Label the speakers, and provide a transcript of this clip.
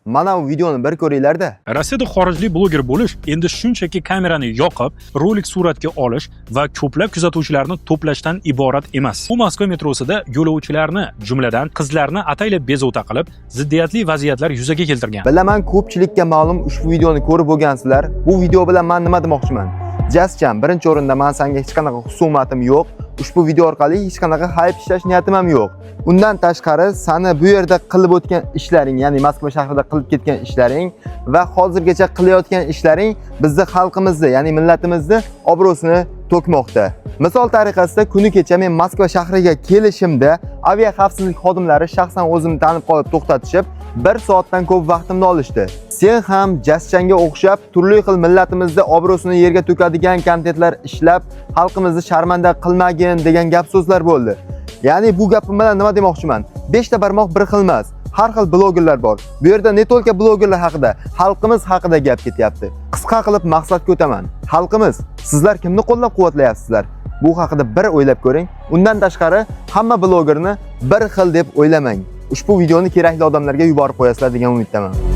Speaker 1: Mana bu videoni bir ko'ringlar-da.
Speaker 2: Rossiyada xorijlik bloger bo'lish endi shunchaki kamerani yoqib, rolik suratga olish va ko'plab kuzatuvchilarni to'plashdan iborat emas. Bu Moskva metrosida yo'lovchilarni, jumladan qizlarni ataylab bezovta qilib, ziddiyatli vaziyatlar yuzaga keltirgan.
Speaker 1: Bilaman, ko'pchilikka ma'lum, ushbu videoni ko'rib bo'lgansizlar. Bu video bilan men nima demoqchiman? Jaschan, birinchi o'rinda men senga hech qanaqa husumatim yo'q. Ushbu video orqali hech qanaqa хайп ishlash niyatim ham yo'q. Undan tashqari, sani bu yerda qilib o'tgan ishlaring, ya'ni Moskva shahrida qilib ketgan ishlaring va hozirgacha qilayotgan ishlaring bizni xalqimizni, ya'ni millatimizni obro'sini to'kmoqda. Misol tariqasida, kuni kecha men Moskva shahriga kelishimda avia xavfsizlik xodimlari shaxsan o'zimni tanib qolib to'xtatishib, 1 soatdan ko'p vaqtimni olishdi. Sen ham Jaschanga o'xshab turli xil millatimizni obro'sini yerga to'kadigan kontentlar ishlab, xalqimizni sharmanda qilmagin degan gap so'zlar bo'ldi. Ya'ni bu gapim bilan nima demoqchiman? 5 ta barmoq bir xil emas. Har xil blogerlar bor. Bu yerda не только blogerlar haqida, xalqimiz haqida gap ketyapti. Qisqa qilib maqsadga o'taman. Xalqimiz, sizlar kimni qo'llab-quvvatlayapsizlar? Bu haqida bir o'ylab ko'ring. Undan tashqari, hamma blogerni bir xil deb o'ylamang. Ushbu videoni kerakli odamlarga yuborib qo'yasizlar degan umiddaman.